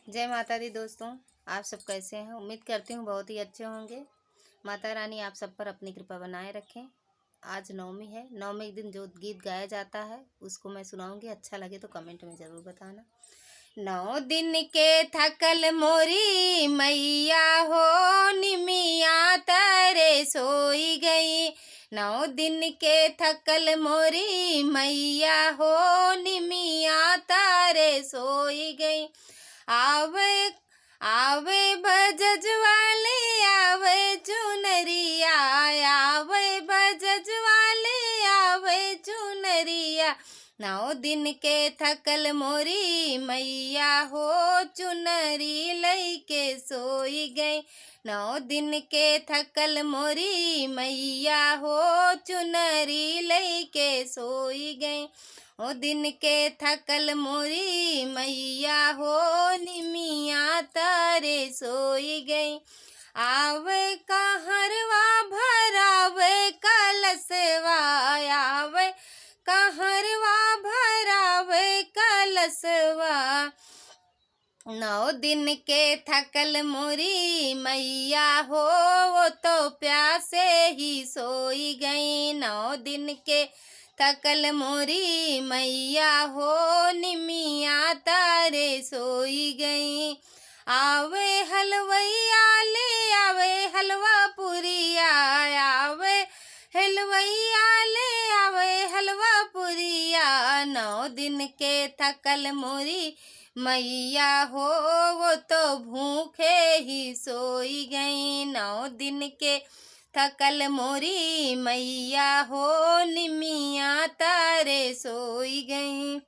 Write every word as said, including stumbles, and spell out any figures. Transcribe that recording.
जय माता दी दोस्तों, आप सब कैसे हैं? उम्मीद करती हूँ बहुत ही अच्छे होंगे। माता रानी आप सब पर अपनी कृपा बनाए रखें। आज नवमी है, नवमी के दिन जो गीत गाया जाता है उसको मैं सुनाऊंगी, अच्छा लगे तो comment में ज़रूर बताना। नौ दिन के थकल मोरी मैया हो, निमिया तरे सोई गई। नौ दिन के थकल मोरी मैया हो, निमिया तरे सोई गई। आवे, आवे बजज वाले, आवे चुनरिया, आवे बजज वाले, आवे चुनरिया। नौ दिन के थकल मोरी मैया हो, चुनरी लइके सोई गई। नौ दिन के थकल मोरी मैया हो, चुनरी लइके सोई गई। ओ दिन के थकल मोरी मैया हो, निमिया तरे सोई गई। आवे कहरवा भरावे कलसवा, आवे कहरवा भरावे कलसवा। नौ दिन के थकल मोरी मैया हो, वो तो प्यासे ही सोई गई। नौ दिन के थकल मोरी मैया हो, निमिया तरे सोई गई। आवे हलवैया ले आवे हलवा पुरिया, आवे हलवैया ले आवे हलवा पुरिया। नौ दिन के थकल मोरी मैया हो, वो तो भूखे ही सोई गई। नौ दिन के थकल मोरी मैया हो, निमिया तरे सोई गई।